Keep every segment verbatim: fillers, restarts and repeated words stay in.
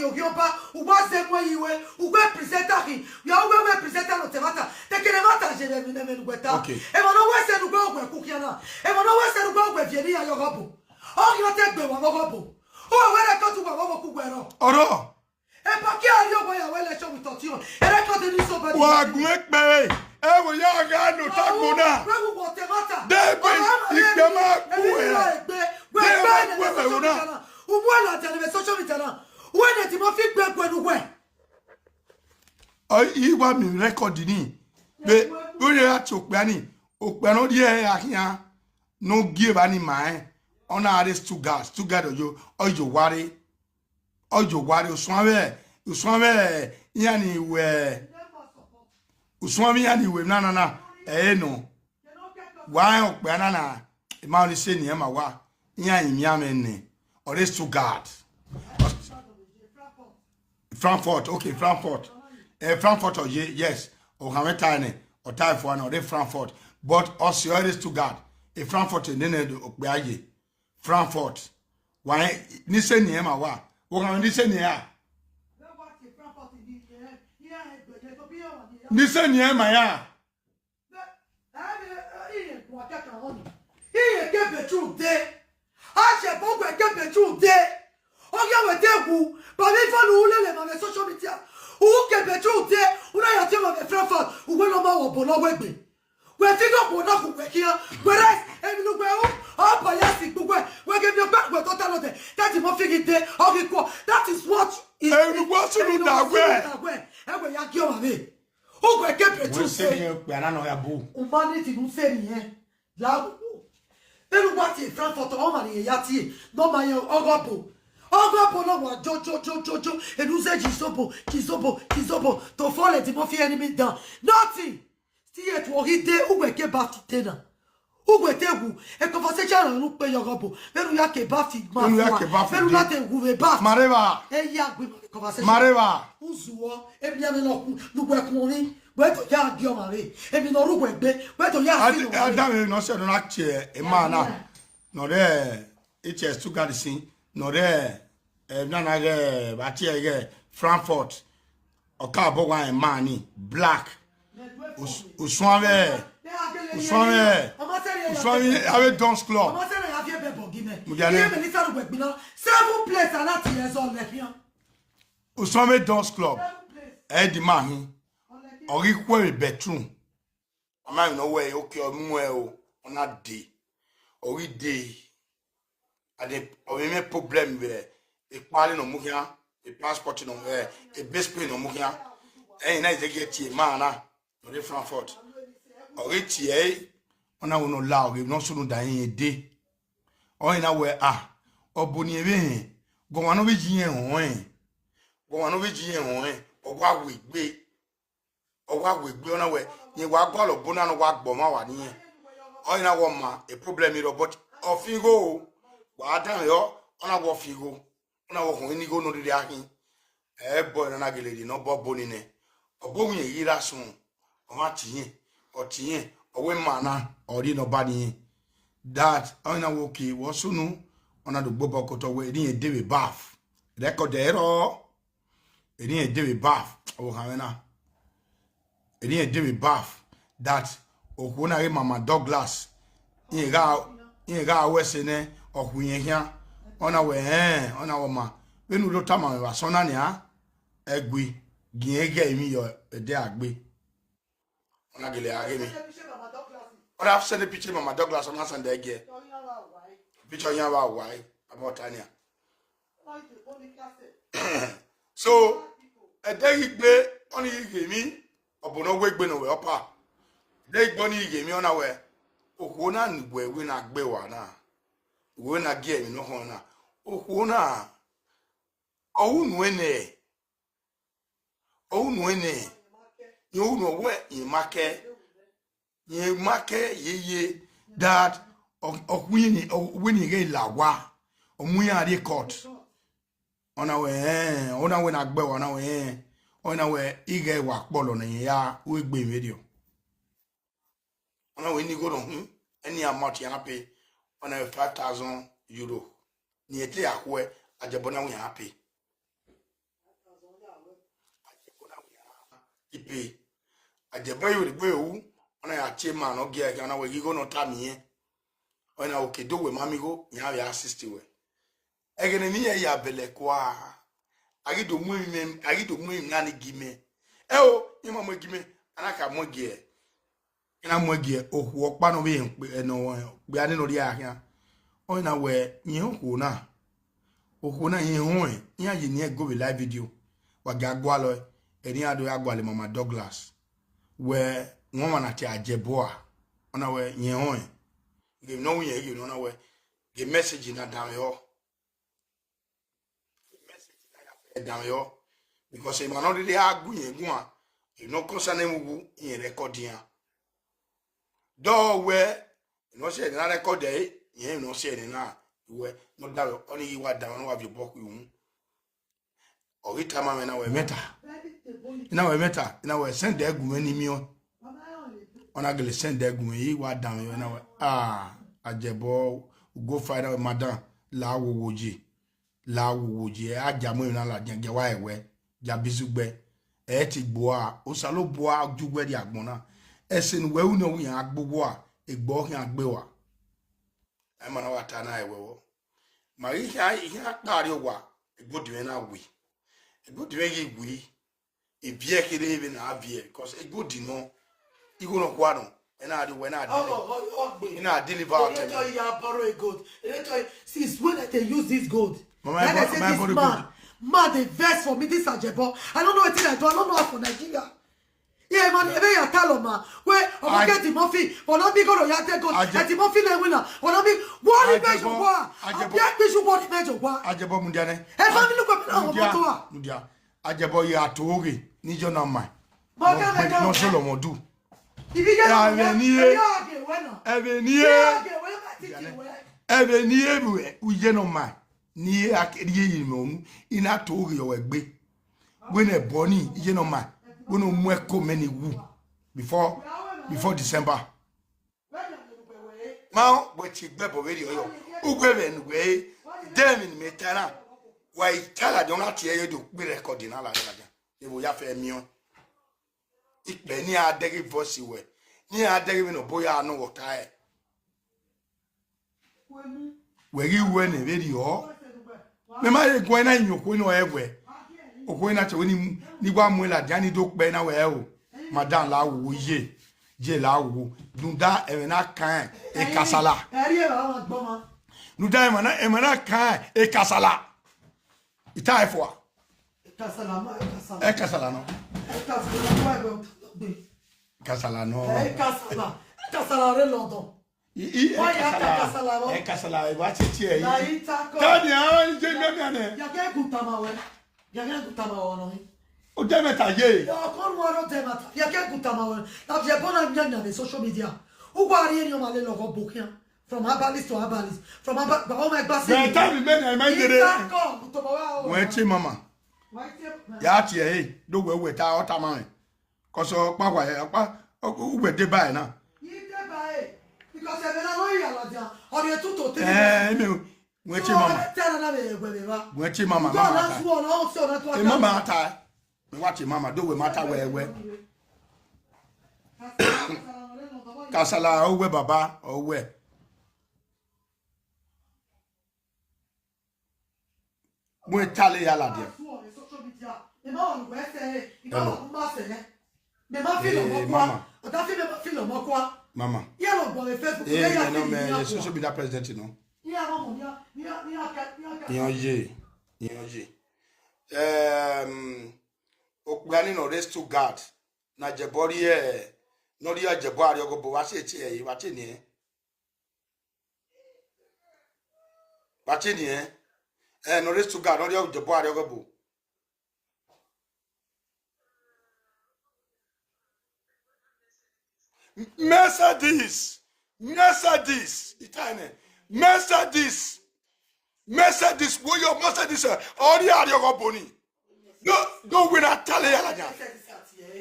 Ovbi ọba, uwa zẹ mu ẹre iwe, uwa presenter khin, wẹ uwa wẹ presenter nọ te ẹmwata, te kene ẹmwata ye vbe emwi ne uwẹ ta. Okay. Emwa ne ọ wẹ sẹ ne uwẹ ọghe ẹkun khian na, emwa ne ọ wẹ sẹ ne uwẹ ọghe ẹviẹn ne iran ye ọghọbo. Ọ ghi ọ te gbe wa vbe ọghọbo. Uwẹ wẹ record uwa vbe ọghọbo uwẹ rọ. Ọrọ. Eba kia rhie owa ya wẹ election with Ọtiọnrẹn. Ẹ record ni somebody. Wa gun ekpe. Ẹ wo ya gha no ta gbo na. Wẹ wu wọ te ẹmwata. De gbe, ikpe ma ku ẹ. Egbe, wẹ gbe ne social media na. Umu ẹladian vbe social media na. Uwẹ ne Eddie Murphy gbe gue ne uwẹ. Ọ, I wa miẹn record ni. Vbe, vbe ọ ya tie okpia ni. Okpia ne ọ rhie ẹre a khian. Ne ọ gie evba ni ma rẹn. Ọ na rre Stuttgart. Stuttgart ọ yo, ọ yo wa rre. Ọ yo wa rre, usuan vbe, usuan vbe iran ni wẹ, usuan vbe iran ni wẹ na na na, ẹ i re nọ. Wa rẹn okpia na na, I ma ni sẹ ne irẹn ma wa, iran rinmwian mwẹ nẹ, ọ rre Stuttgart. Frankfurt, okay, Frankfurt. Eh, Frankfurt ọ ye, yes. Ọ gha mwẹ ta nẹ, ọ ta fua nẹ, ọ rre Frankfurt. But ọ si ọ rre Stuttgart. E Frankfurt nene okpia ye. Frankfurt. Wa rẹn, ni sẹ ne irẹn ma wa. Ọ gha mwẹ ni sẹ ne irẹn a. Ni sẹ ne irẹn ma ya. Iye ke bedroom de. A ṣe bọ wẹ ke bedroom de. Ọ ya wẹ de wu. Ba mi fo nu lele ma vbe social media. U ke bedroom de. U na ya tie ma vbe Frankfurt. U wẹ ne ọ ma wọ bọ ne ọ wẹ gbe. Wẹ fi ghe okhuo na khu wẹ khian. Whereas emwi ne uwẹ ru, ọ bias gbe uwẹ. Wẹ ghe emwi ọgba wẹ tota nọ dẹ. That is what fi ghi de. Ọ ghi kuọ. That is what is. Emwi ne uwẹ sunu da wẹ. Ẹ wẹ ya gie ọmwa vbe. Uwẹ ke bedroom. Wẹ sẹ de. Ni okpia na nọ ya bu. Humanity nu sẹ niyẹn. La wu. Vbene uwa tie Frankfurt, ọmwa ne irẹn ya tie, ne ọ ma rẹn ọghọbo. Ọghọbo na wa jo, jo, jo, jo, jo. Enu ze ji zobo, ji zobo, ji zobo. To fall Eddie Murphy enemy down. Nothing. Still yet, u ghi de, uwẹ ke bath de na. Uwẹ te wu, e conversation na ru kpe ye ọghọbo. Vbene u ya ke bath ma. Vbene u ya fua, ke bath vbene u de. Na te wu vbe bath. Ma rre evba. E ya gbe ma conversation. Ma rre evba. Uzuọ, emwi amwẹ ne ọ khu, ne uwẹ khuọnmwi, wẹ do ya gie ọmwa vbe. Emwi ne ọ rre uwẹ gbe, wẹ do ya si ne uwẹ. Adam ne ọ sẹ ne ọ na tie emwa na. Amina. Ne ọ rre, e tie Stuttgart sin, ne ọ rre, eh, na na ghe, vbe a tie ghe Frankfurt. Ọ ka bọ wa emwa ni, black. Us-, usuan vbe, usuan vbe, usuan vbe, avbe Dons Club. Mudia nẹ. Seven place a na tie ẹzọ lẹ khian. Usuan vbe Dons Club. Seven place. Ẹ di ma hin. Ọ ghi khuẹ vbe bedroom. Ọ ma emwi ne ọ wẹ, okay, ọ mu ẹ o, ọ na dee. Ọ ghi dee. And then, ọ vbe mwẹ problem vbe ekpale ne ọ mu khian, e passport ne ọ mu, eh, e base pay ne ọ mu khian. Ẹre na i zẹ gie tie emwa na, ne ọ rre Frankfurt. Ọ ghi tie ẹre, ọ na wẹ ne ọ la, ọ ghi ne ọ sunu da rẹn dee. Ọ na wẹ, ah, ọ bọ ne irẹn vbe hẹn, gu ọmwa ne ọ vbe yi irẹn họn ẹn. Gu ọmwa ne ọ vbe yi irẹn họn ẹn, ọ wa wẹ egbe. Ọ wa wẹ egbe, ọ na wẹ, rẹn wa gualọ ọbo na ne ọ wa gbe ọmwa wa ne irẹn. Ọ na wẹ ọ ma, e problem rrọọ, but ọ fin igho o. Wa danmwehọ, ọ na wẹ ọ fin igho. Ọ na wẹ ọ khọn ne igho ne ọ rhirhi a khin. Ẹ bọ ne a na gele rhie ne ọ bọ ọbo ni nẹ. Ọbo wẹ irẹn ghi ra sunu, ọ ma tie irẹn, ọ tie irẹn, ọ wẹ emwa na, ọ rhie ne ọ ba ne irẹn. That, ọ na wẹ okay, vbe ọ sunu, ọ na do gbe obọ kotọ wẹ, erriẹn de vbe bath. Record ẹre rrọọ. Erriẹn de vbe bath, ọvbokhan mwẹ na. Erriẹn de vbe bath, that okhuo na ghe Mama Douglas, irẹn gha, irẹn gha ru ẹse nẹ, ọ khu irẹn khian. Ọ na wẹ, ẹẹn, ọ na wẹ ọma. Vbene u do tama mwẹ vbe asọn na nian, ẹgui, gie irẹn ghẹ emwi yọ ẹdẹ a gbe. Ọ na gele a ghe emwi. Ọ na send picture Mama Douglas, ọ na send ẹre gie. Picture iran vbe a wa ẹre, abọ ta nian. So, ẹdẹ ghi gbe, ọnii ghi ghe emwi, ọ bu ne ọ wegbe ne ọ wẹ ọpa. Ẹdẹ ghi gbe ọnii ghi ghe emwi, ọ na wẹ, okhuo na ni wẹ wẹ na gbe wa na, wẹ na gie emwi ne ọ khọn na. Okhuo na, ọ ru nuẹn nẹ, ọ ru nuẹn nẹ, rẹn ru nuẹn wẹ, rẹn ma kẹ. Rẹn ma kẹ yeye that ọ, ọ khuiẹn ni, ọ, wẹ ni ghẹ la owa, ọ mu iran rrie court. Ọ na wẹ, ẹẹn, ọ na wẹ na gbe wa, ọ na wẹ, ẹẹn, ọ na wẹ ighẹ wa kpọlọ ne irẹn ya ru egbe vberriọ. Ọ na wẹ ne igho nọ hin, any amount iran pay, ọ na wẹ five thousand euro. Ne irẹn te ya khuẹ, a jẹ ẹbọ na wẹ iran pay. Ajebọ ye vbe egbe ru, ọ na ya tie ma ne ọ gie ẹre khian, ọ na wẹ ghe igho ne ọ tama irẹn. Ọ na oke do wẹ ma miẹn igho, iran vbe assist wẹ. Ẹghẹ ne emwi hia ya bẹlẹ kua, a ghi do mu emwi mwẹ, a ghi do mu emwi na ni gi mẹ. Ẹo, iran ma mu gi mẹ, a na ka mu gi ẹre. I na mu ẹgie okhuo ọkpa ne ọ vbe rẹn ukpe, ẹnọ, ukpia ni ne ọ rhie khian. Ọ na wẹ, rẹn okhuo na, okhuo na rẹn họn, iran ye ne iran go vbe live video. Wa gia gualọ ẹre, iran do ya gualọ Mama Douglas. Wẹ, wọn ọmwa na tie Ajebọ a, ọ na wẹ, rẹn họn. Ghe emwi ne ọ ru irẹn, ghe emwi ne ọ na wẹ, ghe message na danmwehọ. Danmwehọ, because emwa ne ọ rhirhi a gu irẹn guan, emwi ne ọ concern ẹmwẹ uwu, irẹn record iran. Dọ wẹ, emwi ne ọ si ẹre ne a record ẹre, irẹn emwi ne ọ si ẹre na, wẹ, ne ọ danmwehọ, ọnii ghi wa danmwehọ ne ọ wa viọ obọ khui uhunmwu. Ọ ghi tama mwẹ na wẹ mẹta. I na wẹ mẹta, I na wẹ send ẹre gu mwẹ ne I miẹn ọẹn. Ọ na gele send ẹre gu mwẹ, I wa danmwehọ na wẹ, ah, Ajebọ, ugo fa na wẹ madam, la wowo ye. La wowo ye, a gia mu emwi na ladian, gia wa ẹwẹ, gia bizu gbe. Ẹ te gbe ua, Osanobua ju wẹ rrie agbọn na. Ẹse ne uwẹ ru ne ọ wẹ iran gbe uwa, egbe ọ khian gbe ua. Ẹ ma na wa ta na ẹwẹ vbọ. Ma ghi khian, I khian kpa rrie owa, egbe odinmwẹ na wi. Egbe odinmwẹ ghi wi, eviẹ kherhe vbe na viẹ, because egbe odinmwẹ, igho nọkhua nọ, ẹ na rrie owa, ẹ na deliver. Ọ, ọ, ọ gbe. Ẹ na deliver out. They tell you, I borrow a gold. They tell you, since when I dey use this gold? Mama, then I say, this man, man dey vex for me, this Ajebọ. I don't know wetin I do, I don't know how for Nigeria. Yeah, man, ebe ya tell ma. Wẹ, ọmọ ke Timothy, ọna mi goro ya de gold. Ẹ Timothy le wina, ọna mi, wọri mẹ jọ wa. Ajebọ. Abi akpiju wọri mẹ jọ wa. Ajebọ mudia nẹ. Ẹ family ko mi na wọ mọto wa. Mudia. Ajebọ ya to oghe, ni jọ na ma. Bọ ke mẹ ka. No so lọ mọ du. Ibi ye. Ẹvbe ni ye. Ẹvbe ni ye. Ẹvbe ni ye, uye nọ ma. Ni ye akedi ye yi mẹ unu, I na to oghe ọ wẹ gbe. Wẹ ne ẹbọ ni, iye nọ ma, wẹ ne ọ mu ẹko mẹ ni wu before, before December. Ma wẹ tie gbe ẹbọ vberriọ yọ, uwẹ vbe ne uwẹ re, de emwi ne mẹ ta na, wa i ta ladian, ọ na tie ẹre do kpe record na ladian ladian, ne vbe ya fẹ miẹn ọẹn. Ikpẹ ne iran dẹghe voice wẹ, ne iran dẹghe vbene ọ bo ya nọ vbe ọta ẹre. Wẹ ghi ru ẹnẹ vberriọ. Mẹ ma ye guan na yin okhuo ne ọ rẹn wẹ. Okhuo na te wẹ ni, ni wa mu ladian ni do kpẹ na wẹ o. Madam la wu ye. Ye la wu. Rhunmwuda ẹmwẹ na kan e kasala. Ẹ ri evba ọmwa gbọmwa. Rhunmwuda ẹmwẹ na, ẹmwẹ na kan e kasala. I ta ẹre fua. Ẹ kasala nọ, ẹ kasala. Ẹ kasala nọ. Ẹ kasala nọ, ẹ kasala nọ. Ẹ kasala, ẹ kasala rre London. I, i, ẹ kasala, ẹ kasala, ẹ wa titi ẹ. Tani a je miẹn nẹ. Ya ke gu tama wẹ. Ya ke gu tama wẹ nọ. O de mẹ ta ye. Ya ko ru aro de mẹ ta. Ya ke gu tama wẹ. Na fi ẹbọ na miẹn miẹn vbe social media. U wa rhie ni ọmwa lele ọghọ bo khian. From herbalist to herbalist. From herbalist, ọmọ ẹgba si. Bẹẹ ta mi mẹ nẹ, mẹ jere. Wẹ tie mama. Ya tie ẹre, do wẹ wẹ ta, ọ tama mwẹ. Kọsọ ọkpa wa, ọkpa, uwẹ deba ẹre na. I deba ẹre, because ẹmwẹ na nọ ya ladian, ọ rhie two to three. Eh, ime, wẹ tie mama. Tẹ na na vbe ẹwẹ vbe va. Wẹ tie mama, mama ta. Mama ta. Mẹ wa tie mama, do wẹ ma ta wẹ wẹ. Kasala, owẹ baba, owẹ. Mu etale ya ladian. Hello. Eh, mama. Mama. Eh, no, me, social media president, you know. Iran ye, iran ye. Em, okpia ni nọ rre Stuttgart, na jẹbọ rrie, nọ rrie jẹbọ arhiọghobọ, wa si etie ẹre, wa tie ni ẹre. Wa tie ni ẹre. Eh, nọ rre Stuttgart, nọ rrie jẹbọ arhiọghobọ. Mercedes, Mercedes, itane, Mercedes, Mercedes, wo yo Mercedes, eh, ọ rrie arhiọghobọ ni. No, no, we na tale ya ladian.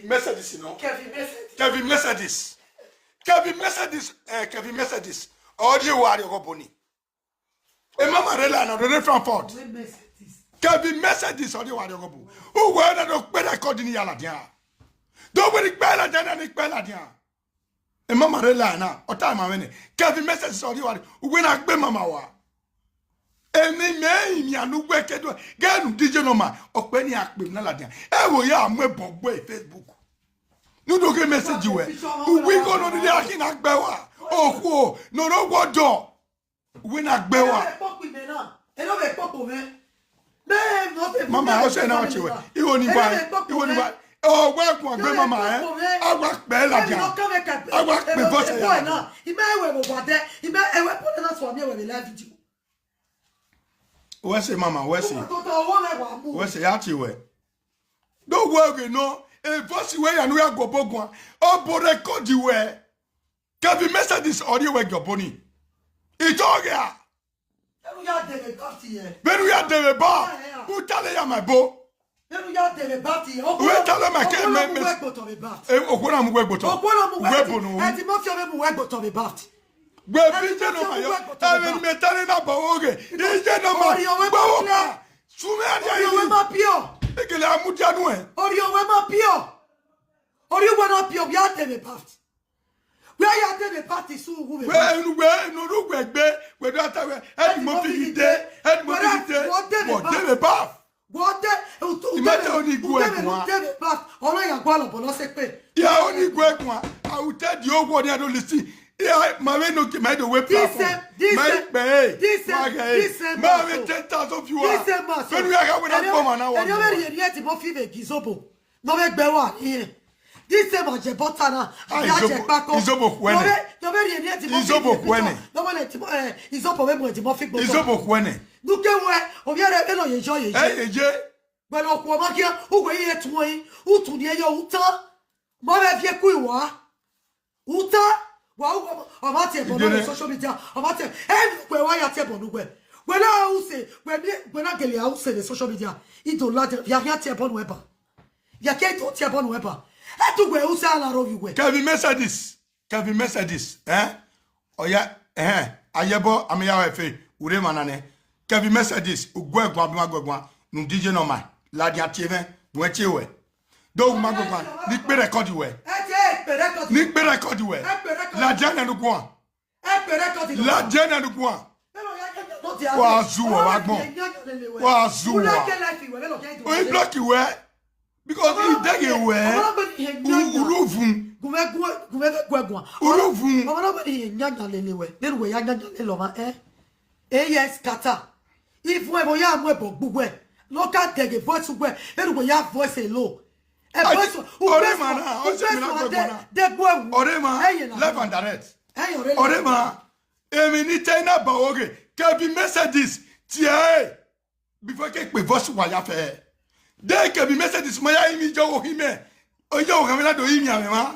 Mercedes, no. Kevin Mercedes. Kevin Mercedes. Kevin Mercedes, eh, Kevin Mercedes. Ọ rrie arhiọghobọ ni. E mama rre la na rre Frankfurt. Kevin Mercedes ọ rrie arhiọghobọ. Uwẹ na do kpe record ni ya ladian. Do wẹ ni kpẹ ladian na, ni kpẹ ladian. Mama rre la na, ọ ta ma mwẹ nẹ. Kevin Message sẹ ọrriọ wa, uwẹ na gbe mama wa. Emwi mẹ i miẹn ne uwẹ ke do, ghẹ ne u DJ Norma, ọ kpẹ ne a kpe emwi na ladian. Ẹvbo ya mu ẹbọ gbe Facebook. Ne u do ghe message wẹ. Uwẹ igho nọ ni a khin na gbe wa. Okhuo, nọ rre owa ọdọ. Uwẹ na gbe wa. Eno vbe kpokpo imẹ na. Eno vbe kpokpo mwẹ. Mama, ọ sẹ na ọ tie wẹ. Igho ni wa, igho ni wa. Ọ wẹ guan gbe mama, eh? A wa kpẹ ladian. A wa kpẹ voice ya. Imẹ wẹ vbe owa dẹ. Imẹ ẹwẹ put na so mi wẹ vbe live video. Wẹ sẹ mama, wẹ sẹ. Wẹ sẹ ya tie wẹ. Do wẹ ghe nọ, e voice wẹ ya ne u ya gu obọ guan. Ọ bo record wẹ. Kevin Message sẹ ọrriọ wẹ gie obọ ni. Itọ ghe a. Vbene u ya dẹ vbe ba ti yẹ. Vbene u ya dẹ vbe ba. U tale ya ma ebo. Vbene u ya dẹ vbe ba ti yẹ. U tale ma ke me me. Okhuo na mu wẹ gbotọ vbe ba ti. Okhuo na mu wẹ gbotọ. Okhuo na mu wẹ gbotọ. Ẹ ti ma fi ọvbe mu wẹ gbotọ vbe ba ti. Wẹ bi DJ Norma yọ. Ẹ vbe mẹ tare na bọ oghe. DJ Norma. Gbawo ka. Sumẹ ari ayi. Orhiọn wẹ ma piọ. Ekele amudia nuẹ. Orhiọn wẹ ma piọ. Orhiọn wẹ na piọ, wẹ a dẹ vbe ba ti. Wẹ a ya dẹ vbe ba ti su wu vbe. Wẹ enu wẹ enu ru wẹ gbe, wẹ do ta wẹ. Ẹ di mo fi de, ẹ di mo fi de. Wọ dẹ vbe ba. Wọ dẹ, u dẹ vbe ba. Ọna ya gua lọbọ nọ sẹ kpe. Ya oni gu ẹguan, I will tell the whole world they don't listen. Yeah, ma vbe no ke ma do we platform. Ma ikpe, ma ghe, ma vbe ten thousand viewers. Vbene u ya gha wẹ na gbọmwa na wa. Ẹni ọ vbe rhie eni ẹdimọ fi vbe gi Izobo. Nọ vbe gbe wa rhie. This same Ajebota na, ah, ya Izobo, je kpako. Izobo khuẹ nẹ. Nọ vbe rhie eni ẹdimọ fi. Izobo khuẹ nẹ. Nọ vbe le Izobo vbe mu ẹdimọ fi gbo. Izobo khuẹ nẹ. Nuke wẹ, ovbi ẹre vbe nọ ye yọ ye ye. Ẹ ye ye. Wẹ ne okhuo ma khian, uwẹ i re tuẹn, utu ni ẹyọ utan. Ma vbe viẹ ku iwa. Utan, wa u, ọ ma tie ẹbọ ne social media, ọ ma tie, ẹ, wẹ wa ya tie ẹbọ ne uwẹ. Wẹ na use, wẹ mi, wẹ na gele a use ne social media. I do la de, ya khian tie ẹbọ nuẹ ba. Ya ke do tie ẹbọ nuẹ ba. Ẹ tu wẹ use a la ro vbe uwẹ. Kevin Mercedes, Kevin Mercedes, eh? Ọya, eh, ayẹbọ, amẹ ya wẹ fe, u rre emwa na nẹ. Kevin Mercedes, u gu ẹguan, bi ma gu ẹguan, ne u DJ Norma, ladian tie mwẹ, wẹ tie wẹ. Do u ma gu ẹguan, ne I kpe record wẹ. Ne I kpe record wẹ. Ladian nẹ ne u guan. Ladian nẹ ne u guan. Wa zu wọ wa gbọn. Wa zu wọ. O i block wẹ. Because i dẹghe wẹ. U, u ru vun. U ru vun. Ọmọ na gbẹdẹ iye yanyan lele wẹ. Vbene uwẹ ya yanyan lele ọmwa, eh? Eh, yes, scatter. Ivun ẹvbo ya mu ẹbọ gbe uwẹ. Ne ọ ka dẹghe voice uwẹ. Vbene uwẹ ya voice elo. Ẹ voice, ọrẹ ma na, ọ sẹ mi na gbẹgbẹ na. De gbe ẹwu. Ọrẹ ma, live and direct. Ẹ yẹ ọrẹ. Ọrẹ ma, emwi ne I te na ba oghe, Kevin Mercedes, tie ẹre. Before ke kpe voice wa ya fẹ. De Kevin Mercedes ma ya rinmwian iyọvbe ohinmwẹ, iyọvbe ohanmwẹ na do rinmwian mwẹ mwa.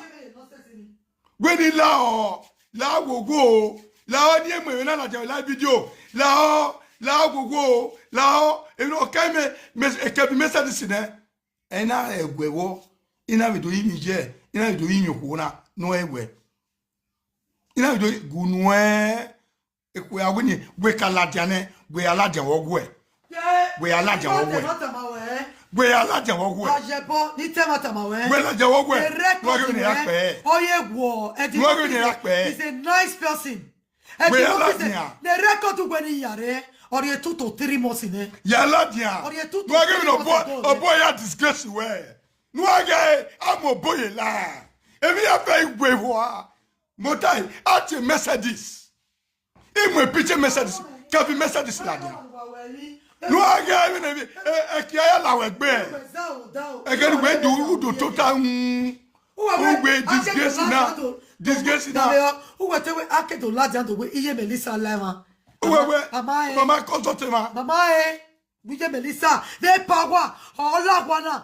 Wẹ ne I la ọ, la wo wo, la ọ ne I mu ẹmwẹ na ladian live video, la ọ, la wo wo, la ọ, emwi ne ọ kẹ mẹ, mẹ, Kevin Mercedes nẹ. Ẹ na rẹ ẹguẹ vbọ, I na vbe do rinmwian iye, I na vbe do rinmwian okhuo na, ne ọ rẹ ẹguẹ. I na vbe do gu nuẹn. Ekhue a wẹ ni, wẹ ka ladian nẹ, wẹ ya ladian vbe ọghuẹ. Wẹ ya ladian vbe ọghuẹ. Wẹ ya ladian vbe ọghuẹ. Ajebọ, ne I te ẹmwata ma wẹ. Wẹ ladian vbe ọghuẹ. Wẹ ghe ne ya kpẹ. Ọ ye wọ, Eddie Murphy is a nice person. Wẹ ya ladian. Ne record wẹ ni ya rre, ọ rhie two to three months nẹ. Ya ladian. Ọ rhie two to three months ago. Wẹ ghe ne ọbọ, ọbọ ya disgrace wẹ. Ne wa ghe a mu ọbọ ye la. Emwi ya fẹ iwe hua. Motai, a tie Mercedes. I mu picture Mercedes, Kevin Mercedes ladian. Ne wa ghe emwi ne emwi, ẹ, ẹ kia ya la wẹ gbe. Ẹ ghe ne wẹ do, u do tota, mm. Uwe disgrace na, disgrace na. Uwe te wẹ a ke do ladian do wẹ iye Melissa la emwa. Uwe wẹ, mama consult emwa. Mama e, iye Melissa, vbe power, ọ la wa na.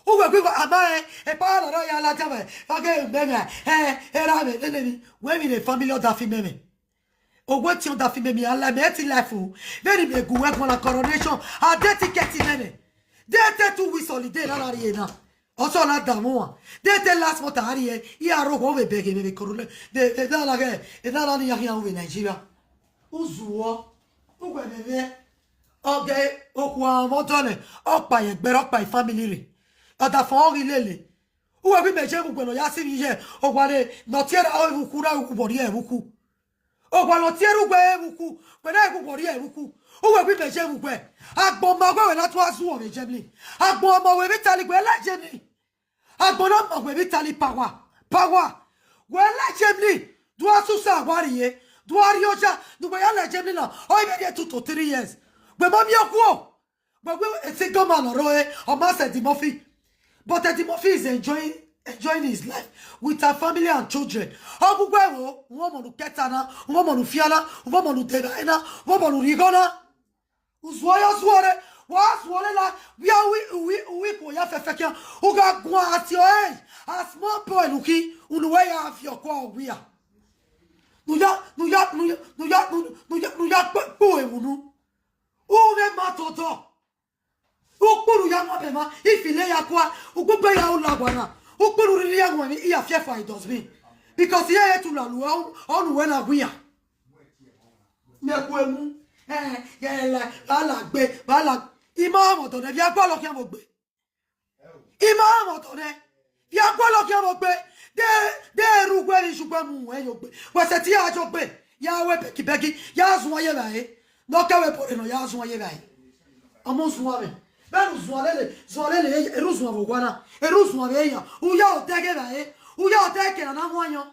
Uwẹ gbe ama rẹn, epa na rọ ya ladian mwẹ, ọ ghe mẹ mwẹ, ẹ, erha mwẹ, lele ni, wẹ emwi ne family ọdafẹn mẹ mwẹ. Owẹ te ọdafẹn mẹ mwẹ, a la mẹ ti life o. Vbene mẹ gu wẹ guan na coronation, a de ticket mẹ mwẹ. De te two weeks holiday na na rrie na. Ọsọ na da mwẹ uan. De te last month a rrie, I a rho oghọ vbe bẹghe mwẹ vbe corona, vbe, vbe na na ghẹ, vbe na na ni ya khian vbe Nigeria. Uzuọ, uwẹ mwẹ mwẹ. Ọ ghe okhuo ọmọ dọlẹ, ọ kpa ye ẹgbẹre, ọ kpa e family rre. Ọdafẹn ọ ghi lele. Uwẹ ghi mẹ ye vbe ugbẹn ne ọ ya sivbi ye owa ne ọ tie ra ẹvbo ukhu na, uwẹ vbe ọ rhie ẹvbo ukhu. Owa ne ọ tie ra uwẹ ẹvbo ukhu, wẹ na gu wọ rhie ẹvbo ukhu. Uwẹ ghi mẹ ye vbe ugbẹn. Agbọn ma wẹ wẹ na tu azu ọmwa vbe Germany. Agbọn ma wẹ vbe Italy, wẹ la Germany. Agbọn na ma wẹ vbe Italy power. Power. Wẹ la Germany. Du asusa wa rrie. Du a rrie oja. Du wẹ ya la Germany na. Ọ i vbe rhie two to three years. Wẹ ma miẹn okuo. But we a single man or a, or man said Eddie Murphy. But Eddie Murphy is enjoying enjoying his life with her family and children. Ọgugbe wo, uwọmọ nu kẹta na, uwọmọ nu fia na, uwọmọ nu dera na, uwọmọ nu righo na. Uzuọ yọ zuọ re, wa zuọ re la, wia wi wi wi ko ya fẹfẹ kian, u gha guan at your age, a small boy lukhi, unu wẹ ya fi ọkọ wia. Nu ya, nu ya, nu ya, nu ya, nu ya, nu ya kpe kpe ewunu. U vbe ma totọ. Ukpunu ya mu abẹ mwa, ifile ya kua, ugbugbe ya ru la owa na. Ukpunu rhirhi ya wan emwi, I ya fiẹ fua in dustbin. Because iran he tu la lu ọ, ọ nu wẹ na gu iran. Mẹ ku emu, eh, yẹ la, ba la gbe, ba la, I ma mwẹ ọdọ nẹ, vbe a gualọ khian vbe ogbe. I ma mwẹ ọdọ nẹ, vbe a gualọ khian vbe ogbe. De, de erha uwẹ ni sugbe mu wẹ ye ogbe. Wẹ sẹtin ya ye ogbe, ya wẹ bẹgibẹgi, ya zuan ye evbare. Ne ọ kẹ wẹ bọrre ne ọ ya zuan ye evbare. Ọmọ zuan mwẹ. Vbene u zuan lele, zuan lele, erha u zuan vbe owa na, erha u zuan vbe eyan, u ya odẹ ghe evbare, u ya odẹ ke na na huan yọ.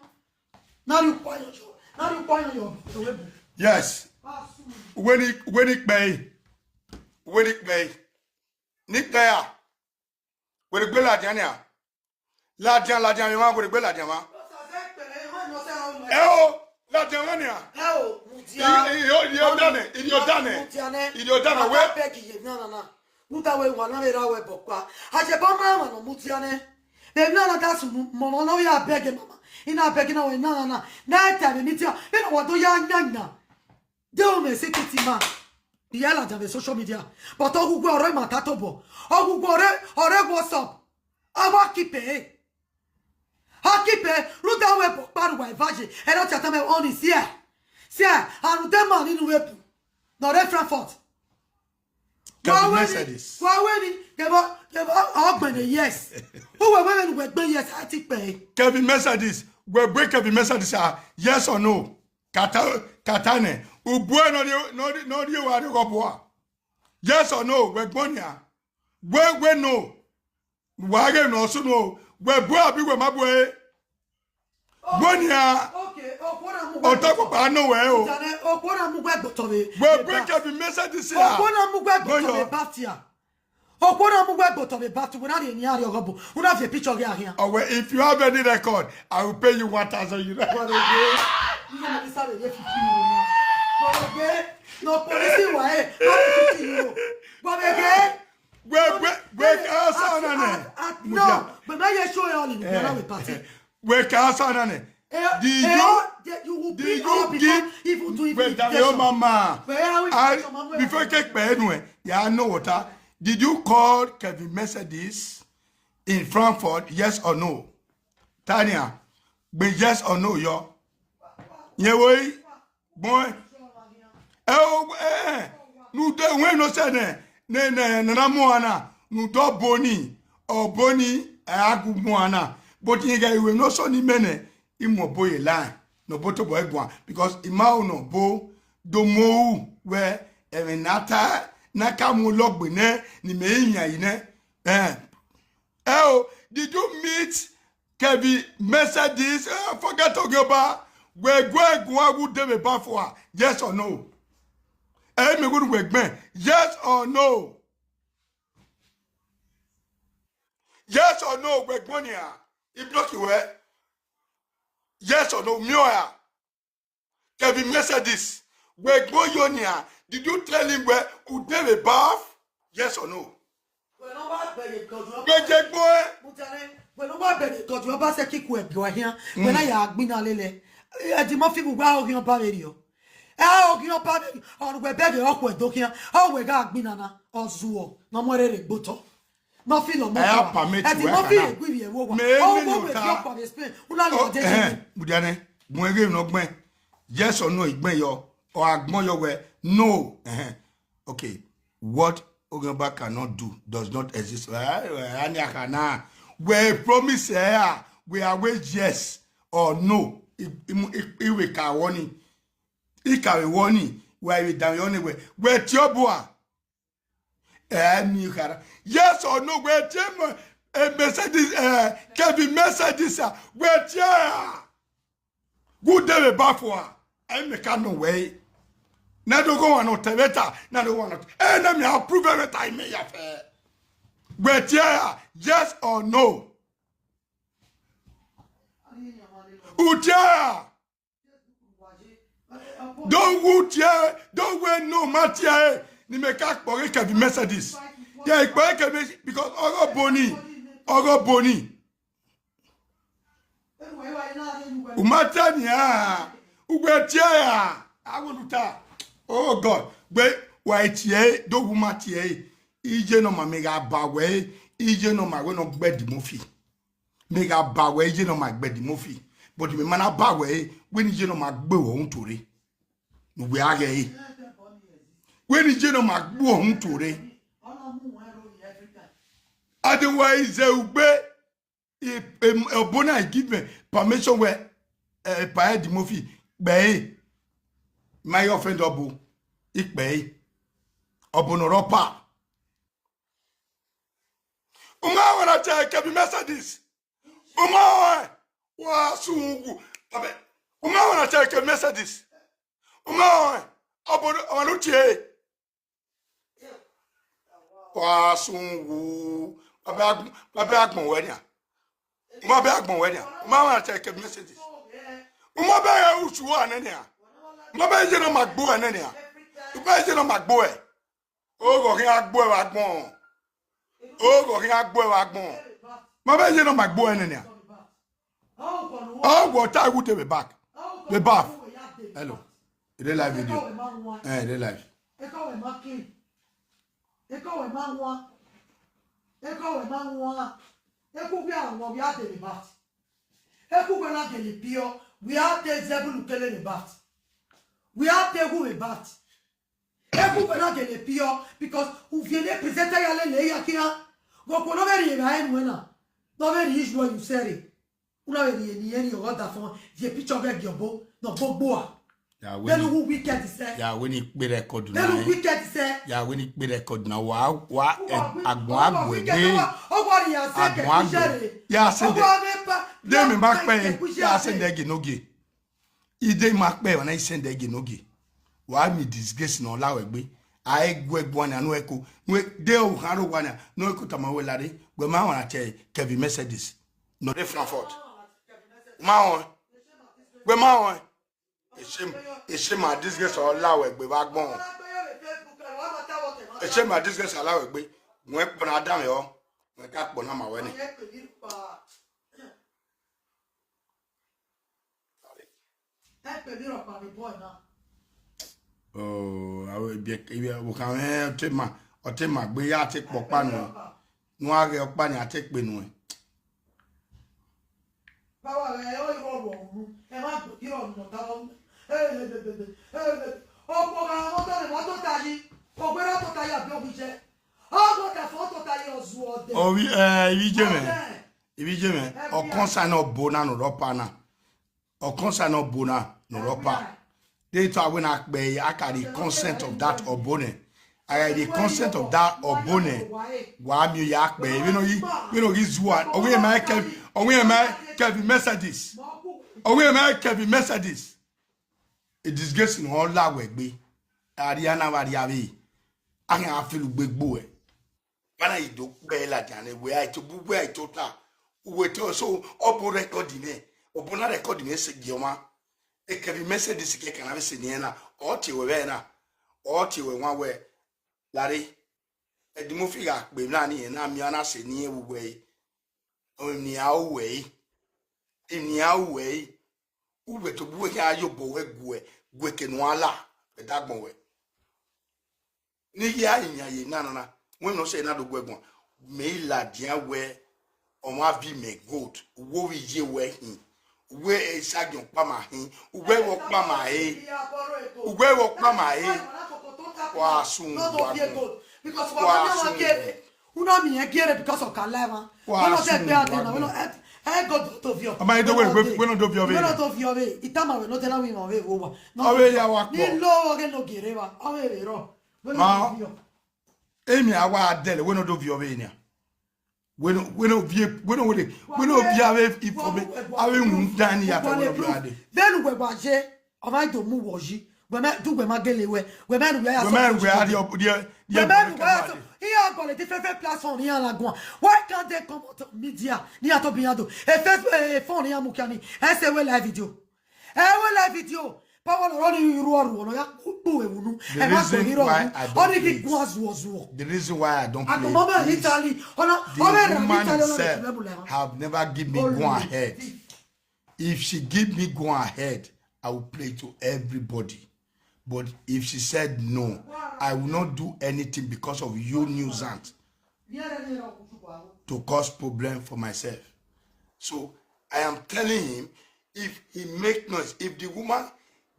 Na rhie ukpa yọ, na rhie ukpa yọ, yọ, yọ, wẹ bu. Yes. Uwẹ ni, uwẹ ni kpẹ ẹre. Uwẹ ni kpẹ ẹre. Ni kpẹ ẹre. Wẹ rhie egbe ladian nia. Ladian, ladian emwa, wẹ rhie egbe ladian emwa. Ẹ o, ladian emwa nia. Ẹ o, mudia. I, i, i, i, ọdanẹ, i, ọdanẹ. Mudia nẹ. I, ọdanẹ, wẹ. Wa bẹgẹ ye emwi na na. Rhunmwuda wẹ wa na vbe ra wẹ bọ kpa. A jẹ bọ ma emwa ne ọ mudia nẹ. Emwi na na da sunu, mama na ya bẹgẹ mama. I na bẹgẹ na wẹ na na na. Na ta vbe media. Vbene wa do ya yan yan. De o mẹ se kiti ma. Iye ladian vbe social media. But ọghughẹ ọre ma ta tobọ. Ọghughẹ ọre, ọre WhatsApp. A wa keep ẹre. A keep ẹre. Rhunmwuda wẹ bọ kpa ru wa eva ye. Ẹre ọ ta tama ọni siẹ. Siẹ, a rhunmwuda ma ni nu vbe bu. Ne ọ rre Frankfurt. Kevin Mercedes. Wa wẹ ni, kevbe, kevbe ọgbẹn ne yes. Uwẹ wẹ vbene uwẹ gbe yes, a ti kpẹ ẹre. Kevin Mercedes, wẹ gbe Kevin Mercedes a, yes or no? Kata, kata nẹ, ubuẹ ne ọ rhie, ne ọ rhie, ne ọ rhie wa rrie ọghọ bua. Yes or no, wẹ gbọn nia. Wẹ, wẹ no. Wa ghe ne ọ sunu o. Wẹ bu abi wẹ ma bu ẹre. Gbọn nia. Okay, okhuo na mu wẹ ọtọ gbotọ. Kpokpa nọ wẹ o. Jane, okhuo na mu wẹ gbotọ vbe. Wẹ bu Kevin Mercedes a. Okhuo na mu wẹ gbotọ vbe Bafia. Okhuo na mu wẹ gbotọ vbe Bafia, wẹ na rhie eni a rrie ọghọ bu. U na viẹ picture ghe a khian. Ọwẹ, if you have any record, I will pay you one thousand euro. Wa vbe ghe, iye na ni sa vbe ye fifty euro na. Wa vbe ghe, ne ọ polisi wa e, a fifty euro. Wa vbe ghe. Wẹ, wẹ, wẹ, ka sa na nẹ. No, but my ye show you all in the Ghana party. Wẹ ka sa na nẹ. Eh, did eh, you, you will did be you all give, before even do wẹ da yo invitation. Mama. Wẹ ya wi I, invitation, mama, before you take pay anyway, ya know what, ah? Did you call Kevin Mercedes in Frankfurt? Yes or no? Tania, be yes or no, yo. Ye wo yi? Gbọn. Ẹ o, ẹ, ẹ, ne ude wẹ ne ọ sẹ nẹ, nẹ, nẹ, nana mu ana, ne ude ọbo ni, ọbo ni, ẹ, a gu mu ana. But ighẹ iwe ne ọ sọ ni mẹ nẹ, I mu ọbo ye la, ne ọbo tobọ ẹ guan, because I ma ru ne ọbo do mu ru wẹ, ẹmwẹ ne a ta, ne a ka mu lọgbe nẹ, ne imẹ i yan yi nẹ. Ẹ, ẹ o, did you meet Kevin Mercedes, eh, forget Ogioba. Wẹ gu ẹre guan gu de vbe ba fua. Yes or no? Ẹ i miẹn wẹ ne uwẹ gbẹn. Yes or no? Yes or no? Wẹ gbọn nia. I block wẹ. Yes or no? Miẹn ọre a? Kevin Mercedes, wẹ gbọn yo nia, did you tell him wẹ u de vbe bath? Yes or no? Wẹ ne ọ wa bẹghe God, wẹ je gbọn ẹ. Mutare, wẹ ne ọ wa bẹghe God, wẹ ba sẹ kiku ẹgbẹ wa hian, wẹ na ya gbinna lele. Eddie Murphy vbe uwa oghian ọba vberriọ. Ẹ oghian ọba vberriọ, ọ wẹ bẹghe ọkhuẹ do khian, ọ wẹ gha gbinna na, ọ zuọ, ne ọ mu ẹre rre gbe otọ. Murphy lọ mọ I ọkpa. Permit Eddie wẹ Murphy kana. Egui vbe ẹvbo wa. Me ọ me wo no we ta. Fi ọkpa vbe Spain. Una lọ Oh, de eh, jẹ. Mudianẹ, gbọn eghe nọ gbẹn. Yes or no, igbẹn yọ. Or agbọn yọ wẹ. No. Eh. Okay. What Oganba cannot do does not exist. Eh, eh, ani akana. Wẹ promise ẹre a, wẹ a wẹ yes or no. I, I, I, I wẹ ka wọ ni. I ka vbe wọ ni, wẹ a vbe danmwehọ ni wẹ, wẹ tie ọbua. Ẹ ni khara. Yes or no, wẹ tie mọ, eh, Mercedes, eh, Kevin Mercedes a, wẹ tie a. Gu de vbe bafu a, ẹ mẹ ka nọ wẹ. Na do go wan nọ tẹ vbe ta, na do wan nọ. Ẹ na mi approve vbe ta ime ya fẹ. Wẹ tie a, yes or no? U tie a. Do wu tie, do wẹ ne ọ ma tie ẹre, ne imẹ ka kpọghe Kevin Mercedes. Yeah, I kpọghe Kevin, because ọghe obọ ni, ọghe obọ ni. U ma ta nian, uwẹ tie ra, a wẹ ne u ta. Oh God, wẹ wa tie ẹre, do wu ma tie ẹre. Iye ne ọ ma mẹ gha ba wẹ ẹre, iye ne ọ ma wẹ ne ọ gbẹ Eddie Murphy. Mẹ gha ba wẹ iye ne ọ ma gbẹ Eddie Murphy, but mẹ ma na ba wẹ ẹre, wẹ ne iye ne ọ ma gbe wẹ uhunmwu tuorre. Ne uwẹ a ghẹ ẹre. Wẹ ne iye ne ọ ma gbe wẹ uhunmwu tuorre. Otherwise, ugbe, e, e, obọ na give me permission wẹ, eh, pa Eddie Murphy, kpẹ ẹre. Ma i offend obọ, I kpẹ ẹre. Obọ ne ọ rre ọpa. U ma wẹ na tie Kevin Mercedes. U ma wẹ, wa sun wu. Abẹ, u ma wẹ na tie Kevin Mercedes. U ma wẹ, obọ, obọ ne u tie. Wa sun wu. Baba agbọn, baba agbọn wẹ nia. U ma bẹ agbọn wẹ nia. U ma wẹ na tie Kevin Mercedes. U ma bẹ utu wa nẹ nia. U ma bẹ iye ne ọ ma gbe uẹ nẹ nia. U ma bẹ iye ne ọ ma gbe uẹ. Oghọ khian gbe uẹ vbe agbọn. Oghọ khian gbe uẹ vbe agbọn. Ma vbe ye ne ọ ma gbe uẹ nẹ nia. Ọ wẹ ọta wu de vbe back. Vbe back. Hello. It dey live video. Eh, it dey live. Ekọ wẹ ma clean. Ekọ wẹ ma wan. Ekọ wẹ ma wan. Eku wẹ a wan, wẹ a de vbe back. Eku wẹ na gele piọ, wẹ a de zẹbulu kele vbe back. Wẹ a de wu vbe back. Eku wẹ na gele piọ, because uvie ne presenter ya lele ya khian. Vbe okhuo ne ọ vbe rhie evbare nuẹn na, ne ọ vbe rhie issue you say re. U na vbe rhie ne irẹn rhie ọghe ọdafọn, viẹ picture ọghe gie ọbo, ne ọ gbe ogbo a. Ya wẹ Vbene ni, u wu wicked sẹ. Ya wẹ ni kpe record na Vbene u ẹ. Wicked sẹ. Ya wẹ ni kpe record na, wa, wa, Ọ wa wi-, agbọn ọ wa agbọn wicked, ẹgbe. Ọ wa, ọ wa rhie ya sẹ Agbọn kẹkẹ agbọn. Iye re. Ya sẹ Ọ ndẹ. Wa vbe pa, De ya mi ma sẹ kpẹ, kẹkẹ iye ya sẹ re. Ndẹ gie ne ogie. Ide ma kpẹ ọna i sẹ ndẹ gie ne ogie. Wa mi disgrace ne ọ la wẹ gbe. A i gu ẹguan na nu ẹko. Nu ẹ-, de okhan ro wa na, nu ẹko tama wẹ lare. Wẹ ma wan tie Kevin Mercedes. Nọ de Frankfurt. Ma wọn. Wẹ ma wọn. Ese, ese ma disgrace ọ la wẹ gbe vbe agbọn. Ese ma disgrace ọ la wẹ gbe. Wẹ kpọna danmwehọ. Wẹ ka kpọna ma wẹ ni. Oh, aro ebi, ebi, wo kan mwẹ ọtẹn ma, ọtẹn ma gbe ya te kpọ ọkpa nuẹn. Nu a ghẹ ọkpa ni a te kpe nuẹn. Baba, ẹ, ọ, ọ, ọ, ọ, ẹ ma gbe kí ọ̀nà ta ọ. Ẹ, ẹ, ẹ, ẹ, ẹ, ẹ, ọkpọ gha mọ tọ lẹ, ma tota yi. Ọgbẹrẹ tota yi, àbí ogun jẹ. Ọgbọ ta fọ tota yi, ọzu ọdẹ. Ovi, ẹ, ivi je mẹ. Ọdẹ. Ivi je mẹ. Ẹ, ọ bia. Concern obọ na nọ rọpa na. Ọ concern obọ na nọ rọpa. Ẹ, bia. They thought when I pay, I carry consent of that obone. I carry the consent of that obone. Wa mi ya pay. We no yi, we no yi zuwa. Owe ma Kevin, owe ma Kevin Mercedes. Owe ma Kevin Mercedes. A disgrace in all that we be. Ariana Variavi. I can feel big boy. Vbene I do kpẹ ladian ne wẹ a i to bu wẹ a i tota, uwẹ te so, ọ bu record nẹ, ọ bu na record nẹ sẹ gie ọmwa. Ekẹvbe Mercedes kẹkan na vbe sẹ ne irẹn na, ọ tie wẹ vbe na, ọ tie wẹ wan wẹ, lare, Eddie Murphy gha kpe na ni irẹn na miẹn na sẹ ne irẹn vbe uwẹ ẹre, emwi ne iran ru wẹ ẹre, emwi ne iran ru wẹ ẹre, uwẹ tobọ uwẹ khian ya obọ wẹ guẹ, guẹ eke ne uan la, vbe dagbọn wẹ. Ne I ya yan ye na nana, wẹ ne ọ sẹ na do guẹ guan, mẹ i ladian wẹ, ọmwa viọ imẹ gold, uwẹ ovbi iye wẹ hin, uwẹ esagiẹn ọkpa ma hin, uwẹ vbe ọkpa ma re, uwẹ vbe ọkpa ma re, wa sun wa gun, wa sun. Una miẹn gie rre because of ka la emwa. Wa Wẹ nọ te sun gbe ade wa na, wẹ nọ gbọn. Ẹ, ẹ God to viọ. Ọ ma do Wẹ wẹ, nọ de. Wẹ nọ do viọ vbe Wẹ nọ na. To viọ vbe. Ita ma wẹ nọ te na wi ma vbe wo wa. Nọ Ọ vbe viọ. Ya wa Ni kpọ. Lo ọghe no gie rre wa. Ọ vbe vbe rọ. Wẹ nọ Ma to viọ. Emi a wa dẹlẹ, wẹ nọ do viọ vbe na. Wẹ nọ, wẹ nọ viẹ, wẹ nọ wẹ, wẹ nọ viẹ avbe ifo vbe, avbe wun dan ni ya tọ wẹ nọ viọ ade. Vbene uwẹ wa ye, ọ ma do mu wọ yi. Wẹ mẹ, du wẹ ma gele wẹ, wẹ mẹ ru wẹ ya Wẹ sọ mẹ wẹ a di ọ, di, di Wẹ mẹ ru wẹ ya sọ. Iran gọlẹ different, different platform iran na guan. Why can't they come out of media? Ni a to be ando. E Facebook, e phone iran mu kia ni. Ẹ sẹ wẹ live video. Ẹ wẹ live video. Power no run you ru ọru ọnọ ya kpu ewunu. The Ẹ ma to reason ni rọ why wu. I Ọ don't ni ki play guan zuọ zuọ. The reason why I don't play Agbọmọ mẹ is Italy. Ọna, the ọ mẹ ra woman Italy, ọna himself lẹbulẹ. Have never give me go ahead. If she give me go ahead, I will play to everybody. But if she said no, I will not do anything because of you nuisance to cause problem for myself. So I am telling him, if he make noise, if the woman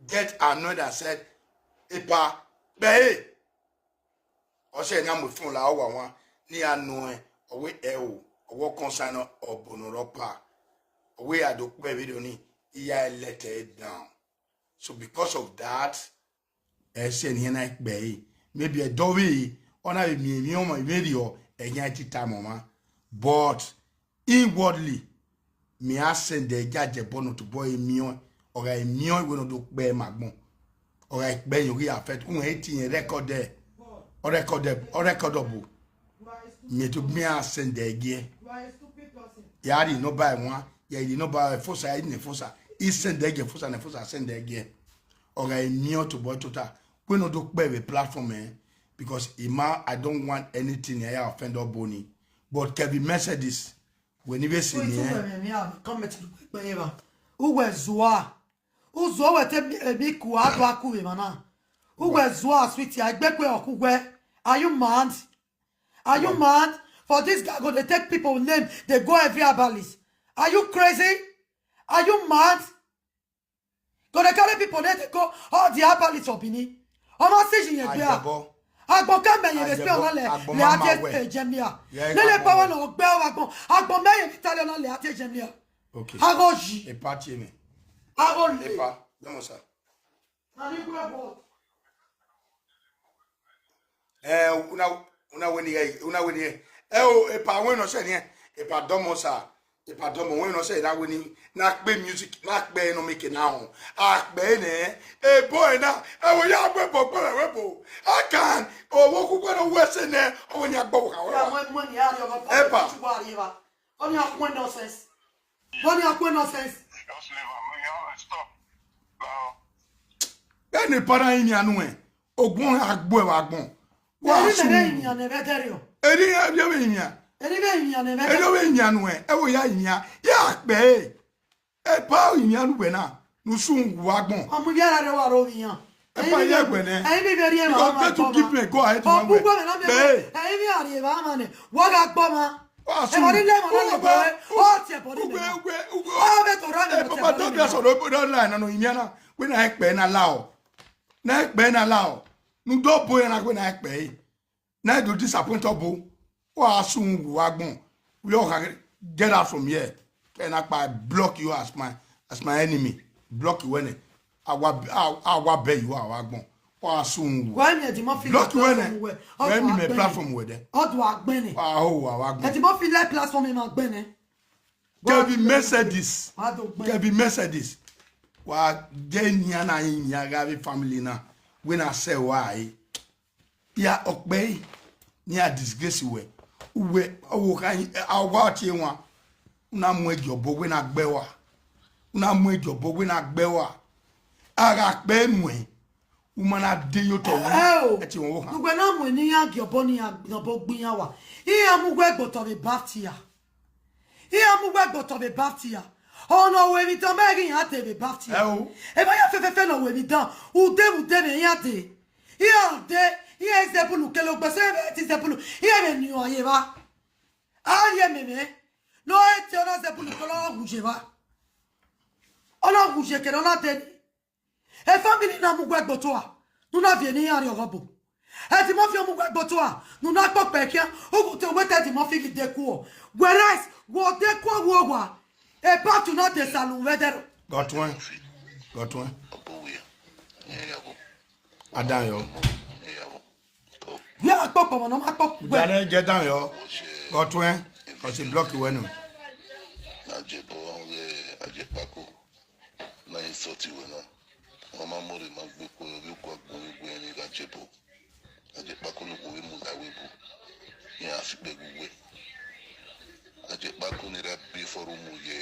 get annoyed and said, "Epa, bẹe," ọ sẹ ne a mu phone la, ọ wa wan, ne iran nọ ẹn, ọ wẹ ẹ o, ọ wẹ ọ concern ọbo ne ọ rọ pa, ọ wẹ a do kpẹ vberriọ ni, I ya let her down. So because of that, ẹ sẹ ne iran na kpẹ ẹre. Maybe ẹdẹ ọvbehe, ọ na vbe miẹn emwi ọmọ vberriọ, ẹ yan tita mẹ ọmwa. But inwardly, mẹ a send ẹre giajebọ ne ọ tobọ ẹre miẹn ọẹn, ọ gha miẹn ọẹn wẹ ne ọ do kpẹ ma agbọn. Ọ gha kpẹ yan, ọ ghi affect, uhẹn i te irẹn record ẹre, ọ record ẹre, ọ record ọbo. Mẹ to miẹn a send ẹre giẹ. Ya rhie number ẹre wan, ya rhie number ẹre fosa, ya rhie ne fosa. I send ẹre giẹ fosa, ne fosa send ẹre giẹ. Ọ gha miẹn ọẹn tobọ tota. Wẹ ne ọ do kpẹ vbe platform ẹre, because I ma, I don't want anything ya offend ọbo ni. But Kevin Mercedes, wẹ ni vbe sẹ Wait, ni uwẹ ẹn. Mẹ, mẹ, mẹ, comment lu kpẹkpẹ evba. Uwẹ zua. Uzuọ wẹ te mi, emi ku a do a ku vbe emwa na. Uwẹ zua, sweetie, a egbe kue ọ ku wẹ. Are you mad? Are you mad? For this guy go dey take people name, dey go every herbalist. Are you crazy? Are you mad? Go dey carry people name dey go all the herbalist for Benin. Ọmọ si yi yẹn gbe a. Ajebọ. Agbọn ka mẹ yẹn vbe spend ọna lẹ, lẹ a die Germany. Lele pa wa na ọgbẹ ọ agbọn. Agbọn mẹ yẹn vbe Italy ọna lẹ a die Germany. Okay. Agho yi. Epa tie mẹ. Agho le. Epa, dọmọ sa. Ani gbe bọ. Eh, una, una wẹ ni, una wẹ ni. Eh, o, epa wẹ nọ sẹ ni. Epa dọmọ sa. Epa dọmọ wẹ nọ sẹ na wẹ ni. Na kpe music, na kpe no make na họn. A kpe nẹ. Ebo na. E wo ya gbe bo gbe we bo. I can. O wo ku gbe no we se nẹ. O wo ni agbo ka wa. Epa. Oni akwe nonsense. Oni akwe nonsense. Just leave am. Stop. Now. Ẹni para yin anu ẹ. Ogun agbo ẹ wa gbọn. Wa Eri su. Mẹ yin anu ẹ vẹ dẹrẹ o. Eri ẹ vẹ yin. Eri mẹ yin anu ẹ vẹ. Eri vẹ yin anu ẹ. Ẹ wo ya yin. Ya kpe. Ẹ ba yin anu wẹ na. Nu sun wa gbọn. Ọmọ ibi ara rẹ wa ro yin. Ẹ pa ye ẹgbẹ nẹ. Ẹyin mi vẹ ri ẹ ma. Because they to give me go ahead one way. Ọkpụkpọ mẹ na mẹ. Ẹyin mi a ri ẹ ba ma nẹ. Wa ga gbọ ma. Wa su. Ẹ bọ ni lẹ ma na lẹ bọ. Ọ tiẹ bọ ni lẹ. Ugbe, ugbe, ugbe. Ọ bẹ to ra nẹ. Ẹ papa don't be so no no line no yin na. We na ekpe na la o. Na ekpe na la o. Nu do bo ya na we na ekpe. Na do disappoint obo. Wa sun wu agbọn. We all can get out from here. Can I block you as my as my enemy? Block you when I wa I wa bẹ you awa gbọn. Wa sun wu. Why me the more feel Block you when platform where? Where me my platform where there? Ọdọ agbẹnẹ. Wa ho awa gbọn. Ẹ ti mọ fi lẹ platform ma gbẹnẹ. Kevin Mercedes. Wa do gbẹnẹ. Kevin Mercedes. Wa je nia na yin ya ga family na. We na sẹ wa e. Ya ọkpẹ ni a disgrace wẹ. Uwẹ ọvbokhan a wa tie wan. Una mu ẹgiẹ obọ wẹ na gbe wa. Una mu ẹgiẹ obọ wẹ na gbe wa. A gha kpe nuẹn. U ma na de ye otọ wu. Ẹ o. Ẹ tie wan ọvbokhan. Uwẹ na mu ne iran gie obọ ne iran obọ gbe iran wa. Iran mu uwẹ gbe otọ vbe baptia. Iran mu uwẹ gbe otọ vbe baptia. Ọna wẹ emwi dan mẹ ghi iran de vbe baptia. Ẹ o. Ẹ ma ya fẹfẹfẹ nọ wẹ emwi dan. Ude vbe ude vbe iran de. Iran de, iran Zebulu kele ogbese vbe ti Zebulu. Iran vbe ni uan ye evba. A rhie mẹmẹ. Ne ọ te ọna Zebulu kele ọ hu ye evba. Ọ na hu ye kere ọ na de ni. E family na mu uwẹ gbe otọ a. Ne u na viẹ ne iran rrie ọghọbo. Eddie Murphy ọ mu uwẹ gbe otua ne u na kpokpo khian, u gu te wẹ te Eddie Murphy ghi dekuo. Whereas, wẹ ọ dekuo vbe owa, epa tu na de salu vbe ẹdẹrẹ. Gọtuẹn, gọtuẹn. Ọbọ wẹ, ẹ ya vbo, Adan yọ. Ẹ ya vbo. Wẹ a kpokpo ọmọ ne ọ ma kpokpo wẹ. Daniel, je dan yọ. Gọtuẹn, ọ si block wẹ nọ. Ajebọ ọghe Ajekpako. Na insult wẹ na. Ọ ma mọrre ma gbe kue, ovbi ugbọgbọn igwe ẹmwẹ gha jebọ. Ajekpako ne okhuo vbe mu la wẹ bu. Iran fi kpẹ gu wẹ. Ajekpako ne ra bi forum ye,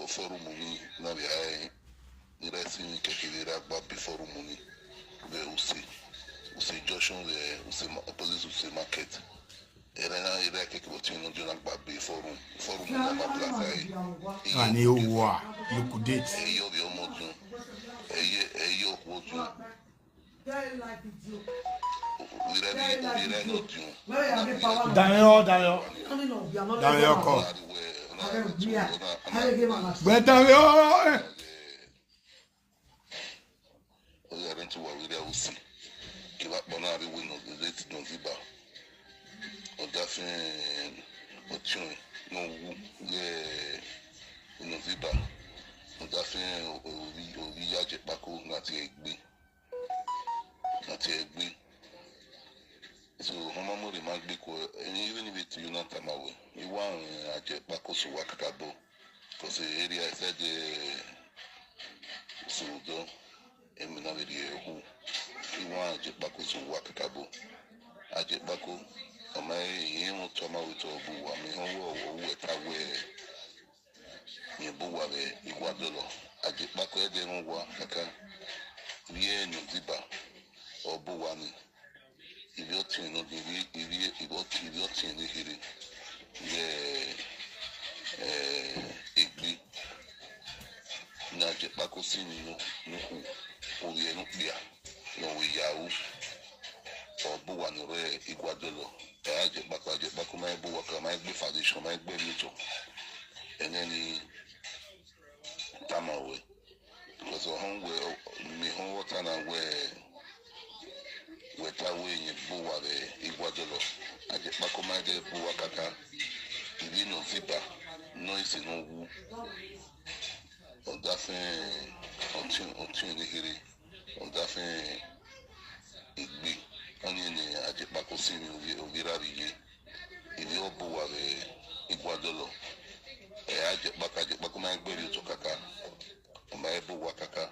forum ni na vbe ae, ni ra si ni keke vbe ra gba bi forum ni. Vbe Use, Use Junction vbe Use ma-, opposite Use Market. Erha na, erha keke vbe ọtẹn nọ, ọ na gba bi forum, forum na ma plaza ẹre. Ani owa, liquidate. Ẹyọ vbe ọmọ diọn, ẹyẹ, ẹyẹ okhuo diọn. Ovbi erha vbe, ovbi erha nọ diọn. Danmwehọ, danmwehọ. Danmwehọ kọ. Wẹ danmwehọ, eh. Ọ gha rẹn te uwa vbe rria Use, kevbe akpọ na vbe wẹ ne ọ late Nọziba. Ọdafẹn ọtiọnrẹn ne ọ wu ye Nọziba. Ọdafẹn ovbi, ovbi Ajekpako na tie egbe. Na tie egbe. So, ọ ma mu rre ma gbe kue, emwi vbene I vbe tie unu tama wẹ, I wa rẹn Ajekpako sẹ uwa kakabọ. Cause area side, eh, Sorodo, emwi na vbe rhie hu. I wa Ajekpako sẹ uwa kakabọ. Ajekpako, ọ ma rẹn, irẹn mwẹ otọ ma wẹ otọ bu uwa, mẹ họn wẹ ọ wẹ ta wẹ, rẹn bu uwa vbe Iguadọlọ. Ajekpako ẹdẹ rẹn uwa kaka. Vbe Nọziba, ọ bu uwa ni. Ivbi ọtiẹn nọ, ivbi, ivbi, ivbi ọtiẹn, ivbi ọtiẹn ne kherhe vbe, eh, egbe. Ne Ajekpako si ni nu, nu khu, ovbi ẹre ne okpia, ne ọ vbe ya ru. Ọ bu uwa ne ọ rre Iguadọlọ. Ẹ, Ajekpako, Ajekpako ma bu uwa ka, ma gbe foundation, ma gbe emwi otọ. Ẹnẹ ni tama wẹ. Because ọ họn wẹ, mẹ họn wẹ ọ ta na wẹ, wẹ ta wẹ rẹn bu uwa vbe Iguadọlọ. Ajekpako ma ghe bu uwa kaka. Ivbi Nọziba, nọ ise ne ọ wu. Ọdafẹn ọtiẹn, ọtiẹn ne kherhe. Ọdafẹn egbe. Ọnii ne Ajekpako si emwi ovbi, ovbi erha vbe iye. Ivbi ọ bu uwa vbe Iguadọlọ. Ẹ, Ajekpako, Ajekpako ma gbe emwi otọ kaka. Ọ ma bu uwa kaka.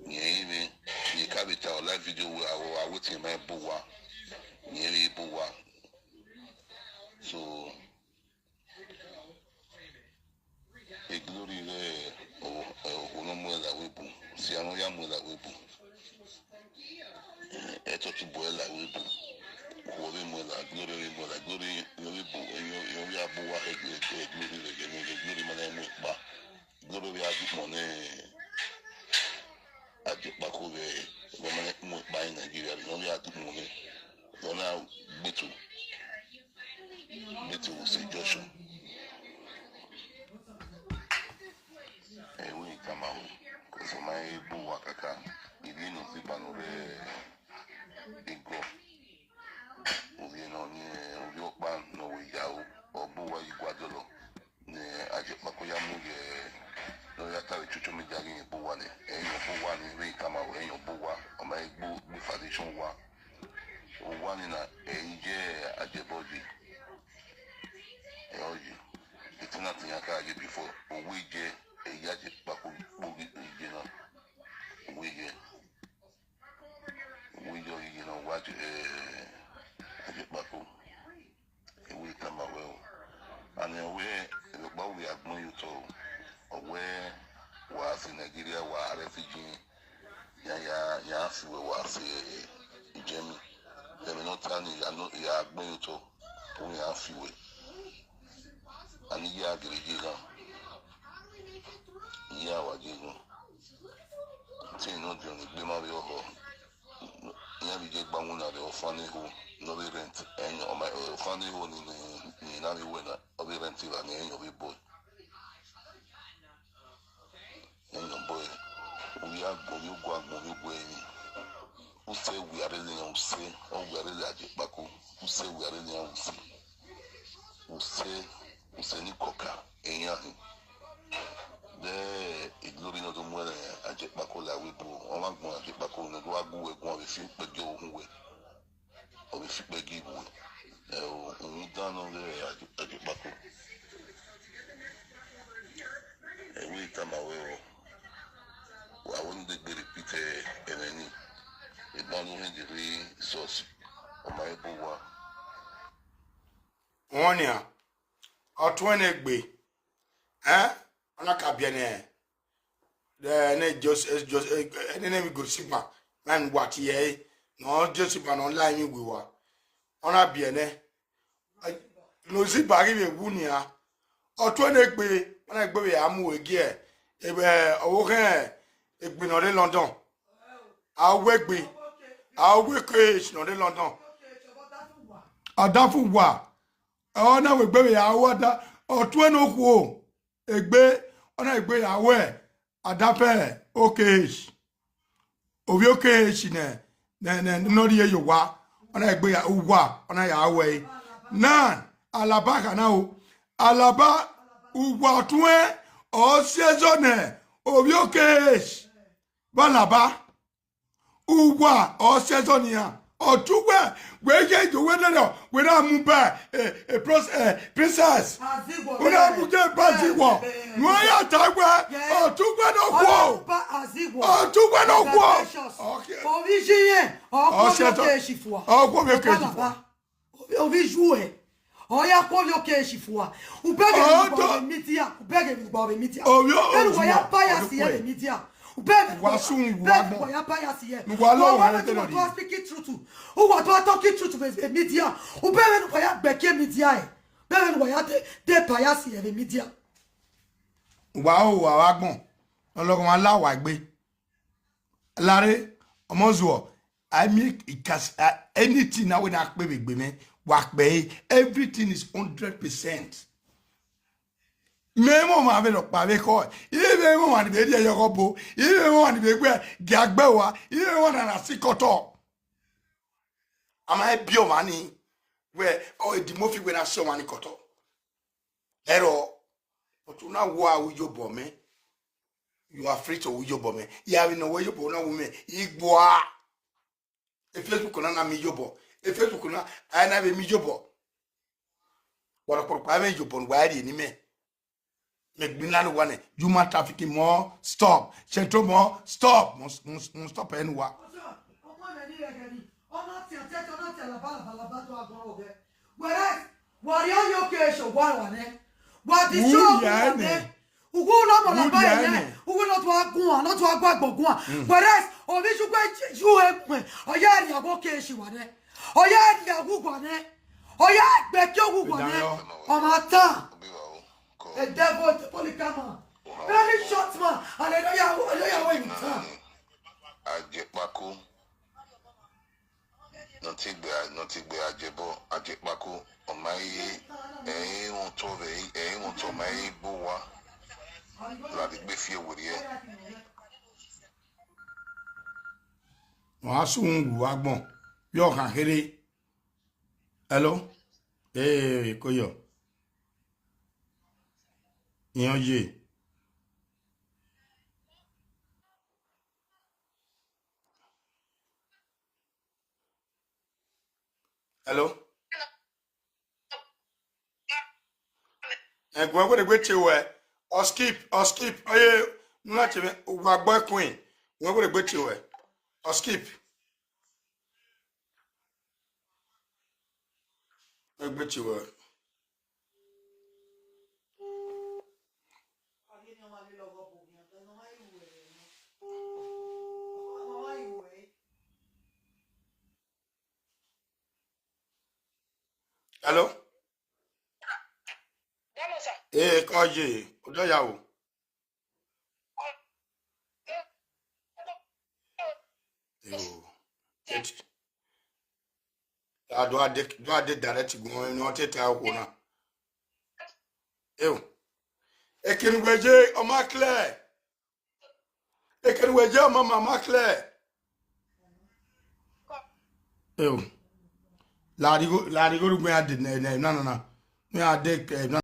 Rẹn i mwẹ, rẹn ka vbe ta live video wẹ, a wẹ, a wẹ te ma bu uwa. Rẹn i bu uwa. So, Glory ghẹ, ọ, ọ, okhuo ne ọ mu ẹre la wẹ bu, sia ne ọ ya mu ẹre la wẹ bu. Ẹ, ẹtọtubu ẹre la wẹ bu. Okhuo vbe mu ẹre la, Glory vbe mu ẹre la, Glory vbe bu, ọ vbe bu uwa hẹ, hẹ, hẹ Glory vbe ghe ne Glory ma na mu ekpa. Glory vbe a dukpọn nẹ Ajekpako vbe, vbe ma na mu ekpa ne Nigeria, vbe ne ọ vbe a dukpọn nẹ, ọ na gbe to. Gbe to Use Junction. Ẹi wẹ I tama wẹ, cause ọ ma he bu uwa kaka, ivbi Nọziba ne ọ rre igọ. Ovbi ne ọ ni, ovbi ọkpa ne ọ vbe ya ru, ọ bu uwa ye Iguadọlọ. Ne Ajekpako ya mu ye, ne ọ ya ta vbe social media ghi rẹn bu uwa nẹ, ẹi rẹn bu uwa ni, vbe I tama wẹ, ẹi rẹn bu uwa, ọ ma he gbe, gbe foundation uwa. Uwa ni na, ẹi ye Ajebọye. Ẹ ọ ye. Itenant iran ka ye before. Uwu iye, ẹi ye Ajekpako kpoghi iye na. Uwu iye. Uwu iye ọ ye na, uwu Aje-, eh, Ajekpako. Ẹi wẹ I tama wẹ o. And ọ wẹ, rhọkpa wẹ agbọn ye otọ o. Ọ wẹ wa sẹ Nigeria, wa refugee, ya, ya, ya fi wẹ wa sẹ Germany. Ẹmwẹ ne ọ ta ni, ya nọ, ya gbẹn ye otọ, u ya fi wẹ. And iye a gele ye ghan. Iye a wa ye ghan. Te ne ọ diọn ni gbe ma vbe ọhọ. Iran vbe iye gba winna vbe ọfan ne ho ne ọ vbe rent. Ẹn, ọ ma, ọfan ne ho ni, ni, ni na vbe wẹ na, ọ vbe rent ra ni, ẹn, ọ vbe bọe. Ẹn, ọ bọe. Ovbi agbọn, ovbi ogu agbọn, ovbi ogu ẹrinmwi. Use wia rre ne iran use, ọ wia rre ne Ajekpako, use wia rre ne iran use. Use, use ni kọka, eyan hin. De iglory ne ọ do mu ẹre Ajekpako la wẹ ebo, ọ ma gbọn Ajekpako ne ọ do gha gu wẹ guan vbe fi ukpẹ gie ohun wẹ. Ọ vbe fi ukpẹ gie ibuẹ. Ẹ o, uhunmwu dan nọ ghe Ajekpako. Ẹvbo tama wẹ o, wa wẹ ne u degbe repeat ẹmwẹ ni, egbe ne u rhie rre source, ọ ma he bu uwa. Wọn nian, ọ tuẹn ne egbe, ẹn, ọ na ka biẹ nẹ, ẹ, ne Jos-, Jos-, ẹ, ne emwi Goalkeeper, na ne uwa tie ẹre, ne ọ Goalkeeper ne ọ la emwi we uwa, ọ na biẹ nẹ. Ne oziba ghi vbe wu nian, ọ tuẹn ne egbe, ọ na egbe vbe a mu ẹre gie, ẹ, ọvbokhan egbe ne ọ rre London, a wẹ egbe, a wẹ K H ne ọ rre London, ọdafẹn uwa, ọ na wẹ egbe vbe a wẹ ọda, ọ tuẹn ne okhuo. Egbe, ọ na egbe ya wẹ adafẹn O K H, ovbi O K H nẹ, nẹ, nẹ, ne ọ rhie ye owa, ọ na egbe ya, uwa, ọ na ya wẹ ẹre. Na, Alaba khana o, Alaba, uwa ọtuẹn, ọ si ẹzọ nẹ, ovbi O K H, vbe Alaba. Uwa ọ si ẹzọ nian, ọ tu wẹ, wẹ ye ye wẹ nene, wẹ na mu ba, eh, eh, pros-, eh, princess. Azigho, u na mu je ba Azigho. Bẹẹ, bẹẹ. Ne ọ ya ta wẹ, ọ tu wẹ ne okhuo. Ọ ba Azigho. Ọ tu wẹ ne okhuo. Congratulations. Okay. Ovbi iye, ọ si ẹzọ. Ọ khuo vbe ke fua. Ovbi, ovbi yu ẹ. Ọ ya khuo ovbi O K H fua. U bẹghe vbe ugba vbe media. U bẹghe vbe ugba vbe media. Ovbi o-, enu wa ya bias ye vbe media. U bẹghe vbe ugba, wa sun u bẹghe vbe ugba ya bias ye. Nu wa lọ wa wa te lọ. U wa speak truth. U wa do talk truth vbe media. U bẹghe vbe ugba ya gbẹke media ẹ. U bẹghe vbe ugba ya de, de bias ye vbe media. Wa o, wa wa gbọn. Ọlọghọmwa la wa egbe. Lare, ọmọ zuọ, I make it as, uh, anything na wẹ na kpe vbe egbe mwẹ, wa kpe ẹre. Everything is hundred percent. Mẹ mwẹ ọmwa vbe rhọkpa vbe ekhọe, I vbe mwẹ ọmwa ni vbe rhie ẹyọghọ bo, I vbe mwẹ ọmwa ni vbe gbe gie a gbe ua, I vbe mwẹ ọmwa na na si kọtọ. A ma he biẹ ọmwa ni, wẹ, ọ, Edimofi wẹ na si ọmwa ni kọtọ. Ẹrọ, but u na wa ru iyobọ mwẹ. You are free to ru iyobọ mwẹ. Ya vbe ne ọ wẹ iyobọ na wu mwẹ, I gbua. E Facebook na na miẹn iyobọ. E Facebook na, a na vbe miẹn iyobọ. Wa rhọkpọrọkpa mwẹ iyobọ ne uwa rhie ne imẹ. Mẹ gbinna ne uwa nẹ, human trafficking must stop. Central must stop. Must, must, must stop ẹre ne uwa. Whereas, wa rhie ọyọ ke eshọ wa wa nẹ. Wa di sure wa nẹ. Uwu na mọ laba ẹre nẹ, uwu na tua guan, na tua gua gbọ guan. Whereas, ovbi Chukwu ju ẹgbẹn, ọ ya rhie ọghe ke eshi wa nẹ. Ọ ya rhie ọghe uwa nẹ. Ọ ya gbe ke ọghe uwa nẹ. Ọ ma tan. A devil, diabolical man. Very short man. And I know you are, I know you are wearing tan. Ajekpaku. Nọtẹn igbe, nọtẹn igbe Ajebọ, Ajekpaku, ọ ma i, ẹ i mwẹ otọ vbe, ẹ i mwẹ otọ, ọ ma i gbe uwa. La vbe gbe fi werriẹ. Ọ gha sunu ru agbọn, vbe ọ ghan kherhe. Hello? Ee, koyọ. Iran ye. Hello? Ẹguẹn wẹrẹ gbe tie ruẹ. Ọ skip, ọ skip. Oye, nu na tie mwẹ, wa gbọ ẹkun. Ẹguẹn wẹrẹ gbe tie ruẹ. Ọ skip. Ẹgbẹ tie ruẹ. Hello? Hello, sir. Ee, kọ ye, odọ ya o. Yo. A do a de, do a de direct gun ne ọ te ta okhuo na. Yo. Ekene uwẹ ye, ọ ma clear. Ekene uwẹ ye, ọ ma ma ma clear. Eo. Larigho, larigho rugbe ya de nẹ, nẹ, na, na, na. Ne a de, eh, na,